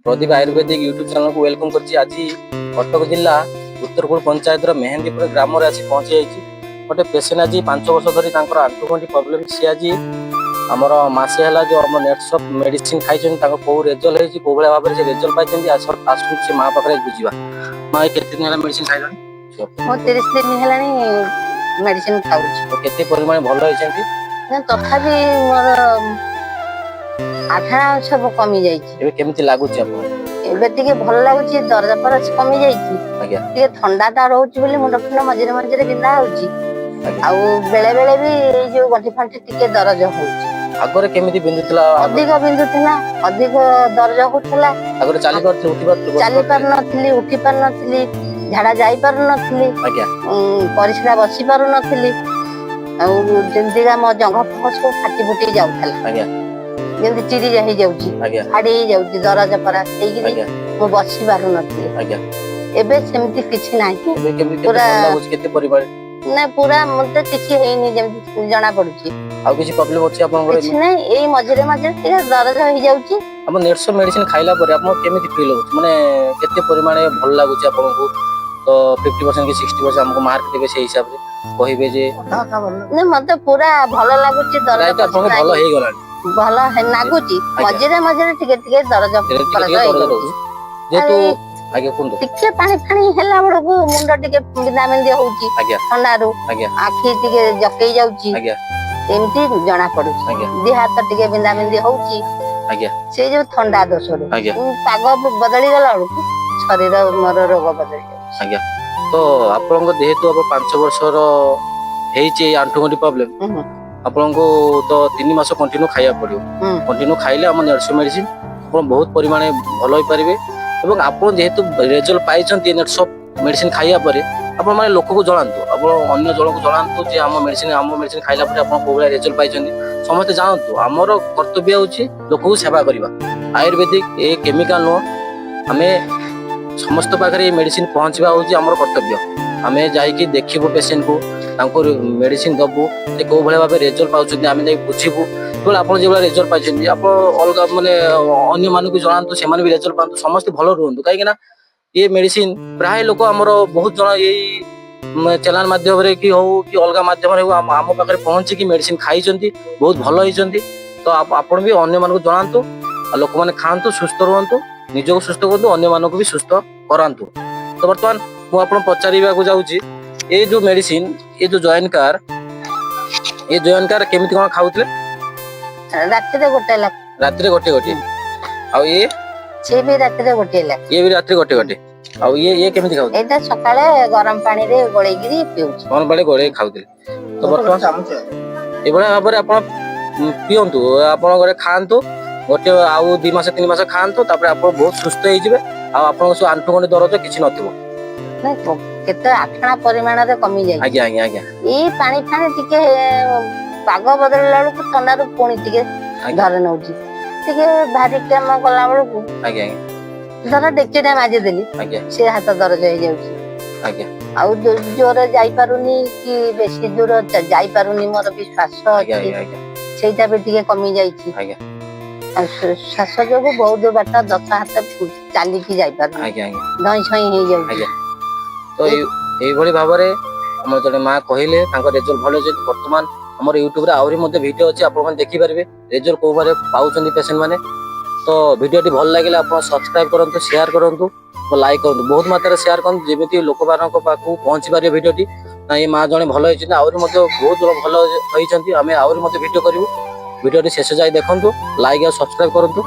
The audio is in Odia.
ପ୍ରଦୀପ ଆୟୁର୍ବେଦିକ ୟୁଟ୍ୟୁବ ଚ୍ୟାନେଲକୁ welcome କରୁଛି। ଆଜି କଟକ ଜିଲ୍ଲା ଉତ୍ତରକୂଳ ପଞ୍ଚାୟତର ମେହେନ୍ଦୀପୁର ଗ୍ରାମରେ ଆସି ପହଞ୍ଚି ଯାଇଛି। ଗୋଟେ ପେସେଣ୍ଟ ଆଜି 5 ବର୍ଷ ଧରି ତାଙ୍କର ଆଣ୍ଠୁଗଣ୍ଠି ପ୍ରୋବ୍ଲେମ। ସିଏ ଆଜି ଆମର ମାସେ ହେଲା ଯୋଉ ଆମ ନେଟସପ୍ ମେଡିସିନ ଖାଇଛନ୍ତି, ତାଙ୍କ କୋଉ ରେଜଲ୍ଟ ହେଇଛି, କୋଉ ଭଳିଆ ଭାବରେ ସେ ରେଜଲ୍ଟ ପାଇଛନ୍ତି, ଆସନ୍ତୁ ସେ ମା ପାଖରେ ବୁଝିବା। ମା, ଏ କେତେ ଦିନ ହେଲା ମେଡିସିନ ଖାଇଲଣି? ମୁଁ 30 ଦିନ ହେଲାଣି ମେଡିସିନ ଖାଉଛି। ତ କେତେ ପରିମାଣ ଭଲ ହେଇଛନ୍ତି? ନା, ତଥାପି ମୋର ଆଠଣା ସବୁ କମି ଯାଇଛି। ଏବେ କେମିତି ଲାଗୁଛି ଆପଣଙ୍କୁ? ଏବେ ଟିକେ ଭଲ ଲାଗୁଛି। ଦରଜ ଫରଜ କମି ଯାଇଛି। ଟିକେ ଥଣ୍ଡାଟା ରହୁଛି ବୋଲି ମୁଣ୍ଡ ଫୁଣ୍ଡ ମଝିରେ ମଝିରେ ବିନ୍ଧା ହଉଛି। ଆଉ ବେଳେ ବେଳେ ବି ଏଇ ଯୋଉ ଗଣ୍ଠି ଫଣ୍ଠି ଟିକେ ଦରଜ ହଉଛି। ଆଗରେ କେମିତି ବିନ୍ଧୁଥିଲା? ଅଧିକ ବିନ୍ଧୁଥିଲା, ଅଧିକ ଦରଜ ହଉଥିଲା। ଆଗରେ ଚାଲି ପାରୁଥିଲେ, ଉଠି ପାରୁଥିଲେ, ବସି ଚାଲି ପାରୁଥିଲେ? ପାରୁନଥିଲି, ଉଠି ପାରୁନଥିଲି, ଝାଡା ଯାଇ ପାରୁନଥିଲି, ପରିସ୍ରା ବସି ପାରୁନଥିଲି। ଆଉ ଯେମିତିକା ମୋ ଜଙ୍ଘ ଫଙ୍ଘ ସବୁ ଫାଟି ଫୁଟି ଯାଉଥିଲା, ଯେମିତି ଚିରି ହେଇଯାଉଛି, ଫାଡି ହେଇଯାଉଛି, ଦରଜ ପରା ହେଇକିରି ମୁଁ ବସି ପାରୁନଥିଲି। ଏବେ ସେମିତି କିଛି ନାହିଁ। ଏବେ କେମିତି କେତେ ଭଲ ଲାଗୁଛି, କେତେ ପରିମାଣ? ନା, ପୁରା ମତେ କିଛି ହେଇନି ଯେମିତି ଜଣା ପଡୁଛି। ଆଉ କିଛି ପ୍ରୋବ୍ଲେମ ଅଛି ଆପଣଙ୍କର? କିଛି ନାହିଁ, ଏଇ ମଝିରେ ମଝିରେ ଟିକେ ଦରଜ ହେଇଯାଉଛି। ଆମ ନେଟସୋ ମେଡିସିନ ଖାଇଲା ପରେ ଆପଣଙ୍କୁ କେମିତି ଫିଲ୍ ହଉଛି? ମାନେ କେତେ ପରିମାଣରେ ଭଲ ଲାଗୁଛି ଆପଣଙ୍କୁ? ତ 50% କି 60% ଆମକୁ ମାର୍କ ଦେବେ, ସେଇ ହିସାବରେ କହିବେ ଯେ ନା, ମତେ ପୁରା ଭଲ ଲାଗୁଛି। ଦରଜ ପ୍ରାୟତଃ ଆପଣଙ୍କୁ ଭଲ ନାହିଁ। ହେଇଗଲାଣି। ଭଲ ଲାଗୁଛି। ମଝିରେ ମଝିରେ ଟିକେ ଟିକେ ଦରଜ ଟିକେ ଫରଜ ଟିକେ ଦରଜ ହେଇଯାଉଛି। ରହୁଛି ଯେହେତୁ। ଆଜ୍ଞା, କୁହନ୍ତୁ। ଟିକେ ପାଣି ଫାଣି ହେଲା ବେଳକୁ ମୁଣ୍ଡ ଟିକେ ବିନ୍ଧା ବିନ୍ଧି ହଉଛି ଥଣ୍ଡାରୁ। ଆଖି ଟିକେ ଜକେଇ ଯାଉଛି। ଏମିତି ଜଣା ପଡୁଛି। ଦିହ ହାତ ଟିକେ ବିନ୍ଧା ବିନ୍ଧି ହଉଛି ସେଇ ଯୋଉ ଥଣ୍ଡା ଦୋଷରୁ। ପାଗ ବଦଳି ଗଲା ବେଳକୁ ଶରୀର ମୋର ରୋଗ ବଦଳି ଯାଉଛି। ଆଜ୍ଞା, ତ ଆପଣଙ୍କ ଯେହେତୁ ଆପଣ 5 ବର୍ଷର ହେଇଛି ଏଇ ଆଣ୍ଠୁଗଣ୍ଠି ପ୍ରୋବ୍ଲେମ, ଆପଣଙ୍କୁ ତ 3 ମାସ କଣ୍ଟିନ୍ୟୁ ଖାଇବାକୁ ପଡିବ। କଣ୍ଟିନ୍ୟୁ ଖାଇଲେ ଆମ ନେଟସୋ ମେଡିସିନ ଆପଣ ବହୁତ ପରିମାଣରେ ଭଲ ହେଇପାରିବେ। ଏବଂ ଆପଣ ଯେହେତୁ ରେଜଲ୍ଟ ପାଇଛନ୍ତି ନେଟସୋ ମେଡିସିନ ଖାଇବା ପରେ, ଆପଣ ମାନେ ଲୋକକୁ ଜଣାନ୍ତୁ, ଆପଣ ଅନ୍ୟ ଜଣକୁ ଜଣାନ୍ତୁ ଯେ ଆମ ମେଡିସିନ ଖାଇଲା ପରେ ଆପଣ କୋଉ ଭଳିଆ ରେଜଲ୍ଟ ପାଇଛନ୍ତି, ସମସ୍ତେ ଜାଣନ୍ତୁ। ଆମର କର୍ତ୍ତବ୍ୟ ହେଉଛି ଲୋକକୁ ସେବା କରିବା। ଆୟୁର୍ବେଦିକ ଏ କେମିକାଲ ନୁହଁ। ଆମେ ସମସ୍ତ ପାଖରେ ଏଇ ମେଡିସିନ ପହଞ୍ଚିବା ହେଉଛି ଆମର କର୍ତ୍ତବ୍ୟ। ଆମେ ଯାଇକି ଦେଖିବୁ ପେସେଣ୍ଟକୁ, ତାଙ୍କୁ ମେଡିସିନ ଦବୁ, ସେ କୋଉ ଭଳିଆ ଭାବେ ରେଜଲ୍ଟ ପାଉଛନ୍ତି ଆମେ ଯାଇକି ବୁଝିବୁ। କେବଳ ଆପଣ ଯେଭଳିଆ ରେଜଲ୍ଟ ପାଇଛନ୍ତି, ଆପଣ ଅଲଗା ମାନେ ଅନ୍ୟମାନଙ୍କୁ ଜଣାନ୍ତୁ, ସେମାନେ ବି ରେଜଲ୍ଟ ପାଆନ୍ତୁ, ସମସ୍ତେ ଭଲ ରୁହନ୍ତୁ। କାହିଁକି ନା ଏ ମେଡିସିନ ପ୍ରାୟ ଲୋକ ଆମର ବହୁତ ଜଣ ଏଇ ଚ୍ୟାନେଲ ମାଧ୍ୟମରେ କି ହଉ କି ଅଲଗା ମାଧ୍ୟମରେ ହଉ, ଆମ ପାଖରେ ପହଞ୍ଚିକି ମେଡିସିନ ଖାଇଛନ୍ତି, ବହୁତ ଭଲ ହେଇଛନ୍ତି। ତ ଆପଣ ବି ଅନ୍ୟମାନଙ୍କୁ ଜଣାନ୍ତୁ ଆଉ ଲୋକମାନେ ଖାଆନ୍ତୁ, ସୁସ୍ଥ ରୁହନ୍ତୁ, ନିଜକୁ ସୁସ୍ଥ କରନ୍ତୁ, ଅନ୍ୟମାନଙ୍କୁ ବି ସୁସ୍ଥ କରାନ୍ତୁ। ତ ବର୍ତ୍ତମାନ ମୁଁ ଆପଣ ପଚାରିବାକୁ ଯାଉଛି, ଏଇ ଯୋଉ ମେଡିସିନ, ଏ ଯୋଉ ଜଏନ୍ କାର, ଏ ଜଏନ୍ କାର କେମିତି କଣ ଖାଉଥିଲେ? ରାତିରେ ଗୋଟେ ଲେଖା। ରାତିରେ ଗୋଟେ ଗୋଟେ। ଆଉ ଇଏ? ସେ ବି ରାତିରେ ଗୋଟିଏ ଲେଖା। ଇଏ ବି ରାତିରେ ଗୋଟେ ଗୋଟେ। ଆଉ ଇଏ କେମିତି ଖାଉଥିଲେ? ଏଇଟା ସକାଳେ ଗରମ ପାଣିରେ ଗୋଳେଇକିରି ପିଉଛି। ଗରମ ପାଣି ଗୋଳେଇ ଖାଉଥିଲେ। ତ ବର୍ତ୍ତମାନ ଏଭଳିଆ ଭାବରେ ଆପଣ ପିଅନ୍ତୁ, ଆପଣ ଘରେ ଖାଆନ୍ତୁ ଗୋଟେ, ଆଉ 2 ମାସ 3 ମାସ ଖାଆନ୍ତୁ, ତାପରେ ଆପଣ ବହୁତ ସୁସ୍ଥ ହେଇଯିବେ। ଆଉ ଆପଣଙ୍କ ସବୁ ଆଣ୍ଠୁ ଗଣ୍ଠି ଦରଜ କିଛି ନଥିବ। ନାଇଁ, କେତେ ଆଠଣା ପରିମାଣରେ କମି ଯାଇଛି। ଆଜ୍ଞା ଆଜ୍ଞା ଆଜ୍ଞା ଏଇ ପାଣି ଫାଣି ଟିକେ ପାଗ ବଦଳିଲା ବେଳକୁ ଥଣ୍ଡାରୁ ପୁଣି ଟିକେ ଧରି ନଉଛି। ଟିକେ ଭାରି କାମ କଲା ବେଳକୁ, ଆଜ୍ଞା ଆଜ୍ଞା ଧର ଡେକ୍ଚିଟା ମାଜିଦେଲି, ସେ ହାତ ଦରଜ ହେଇଯାଉଛି। ଆଉ ଜୋରରେ ଯାଇପାରୁନି କି ବେଶୀ ଦୂର ଯାଇପାରୁନି। ମୋର ବି ଶ୍ୱାସ ଅଛି, ଆଜ୍ଞା ଆଜ୍ଞା ସେଇଟା ବି ଟିକେ କମି ଯାଇଛି। ଆଉ ଶ୍ୱାସ ଯୋଗୁ ବହୁତ ବାଟ 10 ହାତ ଚାଲିକି ଯାଇପାରୁନି, ଆଜ୍ଞା ଆଜ୍ଞା ଧଇଁ ସଇଁ ହେଇଯାଉଛି। ଆଜ୍ଞା, ତ ଏଇଭଳି ଭାବରେ ଆମର ଜଣେ ମା କହିଲେ ତାଙ୍କ ରେଜଲ୍ଟ ଭଲ ଅଛି। ବର୍ତ୍ତମାନ ଆମର ୟୁଟ୍ୟୁବରେ ଆହୁରି ମଧ୍ୟ ଭିଡିଓ ଅଛି, ଆପଣମାନେ ଦେଖିପାରିବେ ରେଜଲ୍ଟ କୋଉ ଭାବରେ ପାଉଛନ୍ତି ପେସେଣ୍ଟ ମାନେ। ତ ଭିଡିଓଟି ଭଲ ଲାଗିଲେ ଆପଣ ସବସ୍କ୍ରାଇବ କରନ୍ତୁ, ସେୟାର କରନ୍ତୁ, ଲାଇକ୍ କରନ୍ତୁ, ବହୁତ ମାତ୍ରାରେ ସେୟାର କରନ୍ତୁ, ଯେମିତି ଲୋକମାନଙ୍କ ପାଖକୁ ପହଞ୍ଚି ପାରିବ ଭିଡିଓଟି। ନା, ଏ ମା ଜଣେ ଭଲ ହେଇଛନ୍ତି, ଆହୁରି ମଧ୍ୟ ବହୁତ ଜଣ ଭଲ ହେଇଛନ୍ତି। ଆମେ ଆହୁରି ମଧ୍ୟ ଭିଡିଓ କରିବୁ। ଭିଡିଓଟି ଶେଷ ଯାଏ ଦେଖନ୍ତୁ, ଲାଇକ୍ ଆଉ ସବସ୍କ୍ରାଇବ କରନ୍ତୁ।